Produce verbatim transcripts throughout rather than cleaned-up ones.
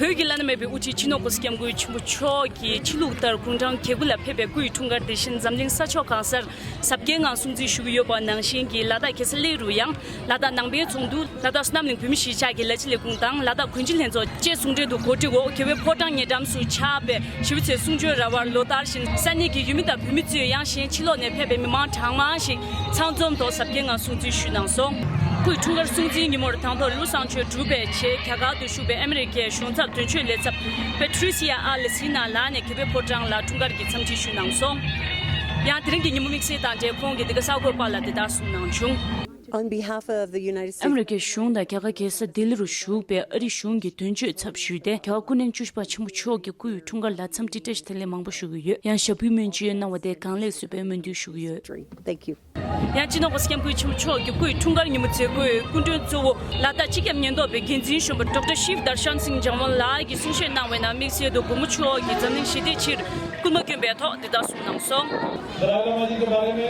བོད་ཀྱི་བླ་ན་མེད་པའི་དབུ་ཁྲིད་སྤྱི་ནོར་༸གོང་ས་༸སྐྱབས་མགོན་ཆེན་པོ་མཆོག་གིས་ཕྱི་ལུགས་ལྟར་དགུང་གྲངས་བརྒྱད་དགུ་ལ་ཕེབས་པའི་སྐུའི་འཁྲུངས་སྐར་དེ་བཞིན་འཛམ་གླིང་ས་ཕྱོགས་གང་སར་གཟབ་རྒྱས་ངང་སྲུང་བརྩི་ཞུ་གི་ཡོད་པ་ནང་བཞིན་གྱི་ལ་དྭགས་རྒྱལ་ས་གླེ་རུ་ཡང་། ལ་དྭགས་ནང་པའི་ཚོགས་འདུ། ལ་དྭགས་བསོད་ནམས་གླིང་བོད་མི་གཞིས་ཆགས་ཀྱི་ལ་སྤྱི་ལས་ཁུངས་དང་ལ་དྭགས་དགོན་སྤྱི་ལྷན་ཚོགས་བཅས་ཟུང་འབྲེལ་དུ་གོ་སྒྲིག་འོག་རྒྱལ་བའི་ཕོ་བྲང་ཉེ་འགྲམ་དུ་ཆགས་པའི་ཞི་བ་འཚོའི་གསུང་ཆོས་ར་བར་ལོ་ལྟར་བཞིན་ས་གནས་ཀྱི་ཡུལ་མི་དང་བོད་མི་ཚོས་ཡང་གཞན་ཕྱི་ལོགས་ནས་ཕེབས་པའི་མི་མང་གྲངས་མང་ཞིག་ཚང་འཛོམས་ཐོག་གཟབ་རྒྱས་ངང་སྲུང་བརྩི་ཞུས་གནང་སོང་། སྐུའི་འཁྲུངས་སྐར་སྲུང་བརྩིའི་ཉིན་མོར་དང་ཐོག་ལུགས་བཟང་ཆོས་གྲུབ་པའི་ཆེད་རྒྱ་གར་དུ་བཞུགས་པའི་ཨ་མི་རི་ཀའི་གཞུང་ཚབ་དོན་གཅོད་ལས་ཚབ་པེ་ཊྲི་སི་ཡ་ཨ་ལེ་སི་ན་ལགས་ནས་རྒྱལ་བའི་ཕོ་བྲང་ལ་འཁྲུངས་སྐར་གྱི་འཚམས་འདྲི་ཞུས་གནང་སོང་། ཡང་དེ་རིང་གི་ཉིན་མོ་དམིགས་བསལ་དང་འབྲེལ་ཁོང་གིས་འདི་ག་གསར་འགོད་པ་ལ་འདི་ལྟར་གསུངས་གནང་བྱུང་། On behalf of the United States. ཨ་མི་རི་ཀའི་གཞུང་དང་རྒྱ་གར་རྒྱལ་ས་ལྡི་ལི་རུ་བཞུགས་པའི་ཨ་རིའི་གཞུང་གི་དོན་གཅོད་ཚབ་ཞུས་ཏེ། རྒྱལ་བ་སྐུ་ཕྲེང་བཅུ་བཞི་པ་ཆེན་པོ་མཆོག་གི་སྐུའི་འཁྲུངས་སྐར་ལ་འཚམས་འདྲི་བཀྲ་ཤིས་བདེ་ལེགས་མང་པོ་ཞུ་གི་ཡོད། ཡང་ཞབས་པུས་སྨོན་ལམ་གནང་བ་དེ་གང་ལེགས་བཟོས་པའི་སྨོན་འདུན་ཞུ་གི་ཡོད། Thank you. ཡང་སྤྱི་ནོར་༸གོང་ས་༸སྐྱབས་མགོན་ཆེན་པོ་མཆོག་གི་སྐུའི་འཁྲུངས་སྐར་ཉིན་མོ་མཛད་སྒོའི་སྐུ་མགྲོན་གཙོ་བོ་ལ་དྭགས་སྤྱི་ཁྱབ་ཉེན་རྟོག་པའི་འགན་འཛིན་གཞོན་པ་ཌོག་ཊར་ཤིབ་དར་ཤན་སིང་ཇམ་ཝན་ལགས་ཀྱིས་གསུང་བཤད་གནང་བའི་ནང་དམིགས་བསལ་དུ་མགོན་པོ་མཆོག་གིས་འཛམ་གླིང་ཞི་བདེའི་ཕྱིར་སྐུལ་མ་བསྐྱོན་པའི་ཐོག་འདི་ལྟར་གསུངས་གནང་སོང་། རྒྱལ་བ་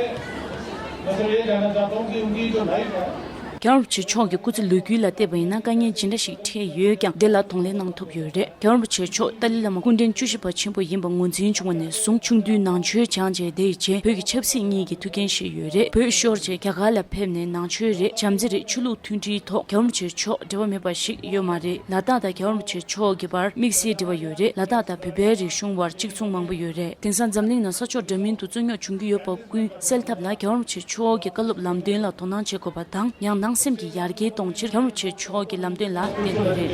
རིན་པོ་ཆེ་མཆོག་གི་སྐུ་ཚེ་ལོ་རྒྱུས་ལ་བལྟས་པ་ཡིན་ན་དཀའ་ངལ་ཇི་འདྲ་ཞིག་འཕྲད་ཡོད་ཀྱང་དེ་ལ་གདོང་ལེན་གནང་ཐུབ་ཡོད་རེད། རྒྱལ་བ་རིན་པོ་ཆེ་མཆོག་ཏཱ་ལའི་བླ་མ་སྐུ་ཕྲེང་བཅུ་བཞི་པ་ཆེན་པོ་ཡིན་པ་ངོས་འཛིན་བྱུང་བ་ནས་བཟུང་ཆུང་དུས་ནང་ཆོས་སྦྱངས་རྗེས་དེ་ཡི་རྗེས་བོད་ཀྱི་ཆབ་སྲིད་གཉིས་ཀྱི་ཐུགས་འགན་བཞེས་ཡོད་རེད། བོད་ཤོར་རྗེས་རྒྱ་གར་ལ་ཕེབས་ནས་ནང་ཆོས་རེད། བྱམས་བརྩེ་རེད། ཆོས་ལུགས་མཐུན་སྒྲིལ་ཐོག་རྒྱལ་བ་རིན་པོ་ཆེ་མཆོག་འབྲེལ་བ་མེད་པ་ཞིག་ཡོད་མ་རེད། ལ་དྭགས་དང་རྒྱལ་བ་རིན་པོ་ཆེ་མཆོག་གི་བར་དམིགས་བསལ་འབྲེལ་བ་ཡོད་རེད། ལ་དྭགས་དང་བོད་པའི་རིག་གཞུང་བར་གཅིག་མཚུངས་མང་པོ་ཡོད་རེད། དེང་སང་འཛམ་གླིང་ནང་ས་ཕྱོགས་འདྲ་མིན་དུ་རྩོད་རྙོག་བྱུང་གི་ཡོད་པ་ཀུན་སེལ་ཐབས་ལ་རྒྱལ་བ་རིན་པོ་ཆེ་མཆོག་གི་བཀའ་སློབ་ལམ་སྟོན་ལ་དོ་སྣང་བྱེད་དགོས་པ་དང་། ཡང་ནང་སེམས་ཀྱི་ཡར་རྒྱས་གཏོང་ཕྱིར་རྒྱལ་བ་རིན་པོ་ཆེ་མཆོག་གི་ལམ་སྟོན་ལ་བརྟེན་དགོས་རེད།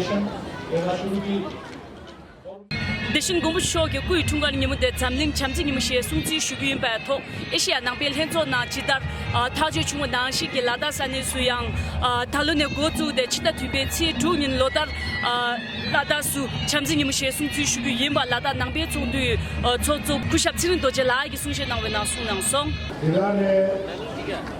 དེ་བཞིན་མགོན་པོ་མཆོག་གི་སྐུའི་འཁྲུངས་སྐར་ཉིན་མོ་དེ་འཛམ་གླིང་བྱམས་བརྩེ་ཉིན་མོ་ཞེས་སྲུང་བརྩི་ཞུ་རྒྱུ་ཡིན་པའི་ཐོག་ཨེ་ཤེ་ཡ་ནང་པའི་ལྷན་ཚོགས་ནང་ཇི་ལྟར་ཨ་ཐག་གཅོད་བྱུང་བ་ནང་བཞིན་གྱི་ལ་དྭགས་ས་གནས་སུ་ཡང་ཨ་ད་ལོ་ནས་འགོ་བཙུགས་ཏེ་ཕྱི་ཟླ་བདུན་པའི་ཚེས་དྲུག་ཉིན་ལོ་ལྟར་ཨ་ལ་དྭགས་སུ་བྱམས་བརྩེ་ཉིན་མོ་ཞེས་སྲུང་བརྩི་ཞུ་རྒྱུ་ཡིན་པ་ལ་དྭགས་ནང་པའི་ཚོགས་འདུའི་ཨ་ཚོགས་གཙོ་སྐུ་ཞབས་ཚེ་རིང་རྡོ་རྗེ་ལགས་ཀྱིས་གསུང་བཤད་གནང་བའི་ནང་གསུངས་གནང་སོང་། དེ་ལ་ནས་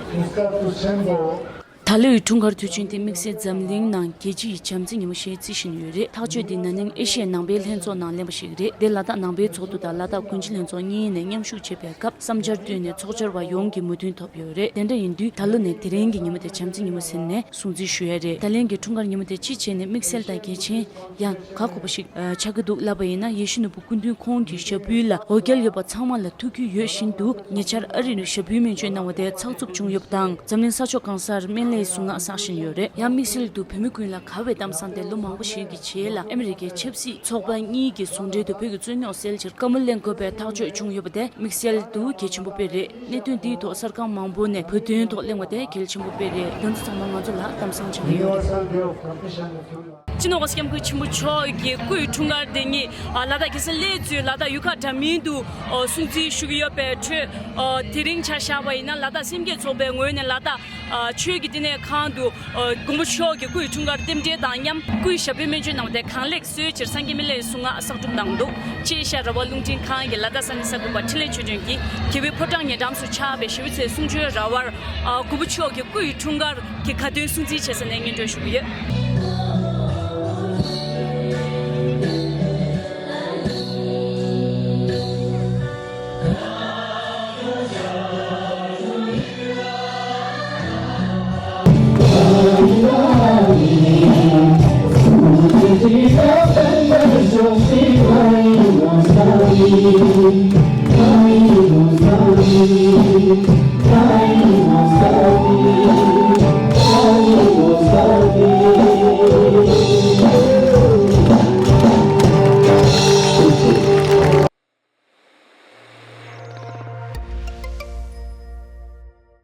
གསུང་སྐབས་དུ་ཆེན་པོ། ད་ལོའི་འཁྲུངས་སྐར་དུས་ཆེན་དེ་དམིགས་བསལ་འཛམ་གླིང་ནང་རྒྱལ་སྤྱིའི་བྱམས་བརྩེ་ཉིན་མོ་ཞེས་བརྩི་བཞིན་ཡོད་རེད། ཐག་གཅོད་འདི་ན་ནིང་ཨེ་ཤི་ཡའི་ནང་པའི་ལྷན་ཚོགས་ནང་ལེན་པ་ཞིག་རེད། དེ་ལ་དྭགས་ནང་པའི་ཚོགས་འདུ་དང་ལ་དྭགས་དགོན་སྤྱི་ལྷན་ཚོགས་གཉིས་ནས་མཉམ་ཞུགས་བྱེད་པའི་སྐབས་བསམ་འཆར་བཏོན་ནས་ཚོགས་བཅར་བ་ཡོངས་ཀྱིས་མོས་མཐུན་ཐོབ་ཡོད་རེད། དེ་འདྲ་ཡིན་དུས་ད་ལོ་ནས་དེ་རིང་གི་ཉིན་མོ་དེ་བྱམས་བརྩེ་ཉིན་མོ་ཟེར་ནས་སྲུང་བརྩི་ཞུ་ཡ་རེད། ད་ལན་གྱི་འཁྲུངས་སྐར་ཉིན་མོ་དེ་སྤྱི་བྱས་ནས་དམིགས་བསལ་དང་གལ་ཆེན་ཡང་ག་གོ་བ་ཞིག་ཆགས་ཀྱི་འདུག་ལབ་པ་ཡིན་ན། ཡེ་ཤེས་ནོར་བུ་སྐུ་མདུན་ཁོང་གི་ཞབས་བརྟན་ལ་འོ་བརྒྱལ་ཡོད་པ་ཚང་མ་ལ་ཐུགས་རྒྱུས་ཡོད་བཞིན་དུ། ཉེ་ཆར་ཨ་རི་ནས་ཞབས་བརྟན་སྨན་བཅོས་གནང་བ་དེ་ཚགས་ཚུད་བྱུང་ཡོད་པ་དང་། འཛམ་གླིང་ས་ཕྱོགས་གང་སར་སྨན་བླའི་གཟུངས་སྔགས་བསགས་བཞིན་ཡོད་རེད། ཡང་དམིགས་བསལ་དུ་བོད་མི་ཀུན་ལ་དགའ་བའི་གཏམ་བཟང་དེ་ལོ་མང་པོ་ཞིག་གི་རྗེས་ལ་ཨ་མི་རི་ཀའི་ཆབ་སྲིད་ཚོགས་པ་གཉིས་ཀྱི་ཟུང་འབྲེལ་དུ་བོད་ཀྱི་རྩོད་རྙོག་སེལ་ཕྱིར་བཀའ་མོལ་གླེང་དགོས་པའི་ཐག་གཅོད་བྱུང་ཡོད་པ་དེ་དམིགས་བསལ་དུ་གལ་ཆེན་པོ་དཔེ་རེད། གནད་དོན་འདིའི་ཐོག་གསར་ཁང་མང་པོ་ནས་བོད་དོན་ཐོག་གླེང་བ་དེ་གལ་ཆེན་པོ་དཔེ་རེད། འདི་ཚོ་ཚང་མ་ང་ཚོ་ལ་གཏམ་བཟང་ཆགས་ཀྱི་ཡོད་རེད། སྤྱི་ནོར་༸གོང་ས་༸སྐྱབས་མགོན་ཆེན་པོ་མཆོག་གི་སྐུའི་འཁྲུངས་སྐར་དེ་ཉིད་ལ་དྭགས་རྒྱལ་ས་གླེ་རུ་ལ་དྭགས་ཡུལ་ཁག་འདྲ་མིན་དུ་སྲུང་བརྩི་ཞུ་གི་ཡོད་པའི་ཁྲོད། དེ་རིང་ཆ་བཞག་པ་ཡིན་ན་ལ་དྭགས་སེམས་བསྐྱེད་ཚོགས་པའི་ངོས་ནས་ལ་དྭགས་ཆོས་ཀྱི་བསྟི་གནས་ཁང་དུ་མགོན་པོ་མཆོག་གི་སྐུའི་འཁྲུངས་སྐར་རྟེན་འབྲེལ་དང་མཉམ་སྐུའི་ཞབས་པད་སྨན་བཅོས་གནང་བ་དེ་གང་ལེགས་གསོལ་ཕྱིར་སངས་རྒྱས་སྨན་བླའི་གཟུངས་སྔགས་བསགས་སྒྲུབ་གནང་འདུག་ཅེས་ཤར་ར་བ་རླུང་འཕྲིན་ཁང་གི་ལ་དྭགས་ས་གནས་གསར་འགོད་པ་འཕྲིན་ལས་ཆོས་སྒྲོན་གྱིས་རྒྱལ་བའི་ཕོ་བྲང་ཉེ་འགྲམ་དུ་ཆགས་པའི་ཞི་བ་འཚོའི་གསུང་ཆོས་ར་བར་མགོན་པོ་མཆོག་གི་སྐུའི་འཁྲུངས་སྐར་གྱི་ཁ་འདོན་སྲུང་བརྩི་བྱེད་ས་ནས་སྙན་སྒྲོན་ཞུ་གི་ཡོད།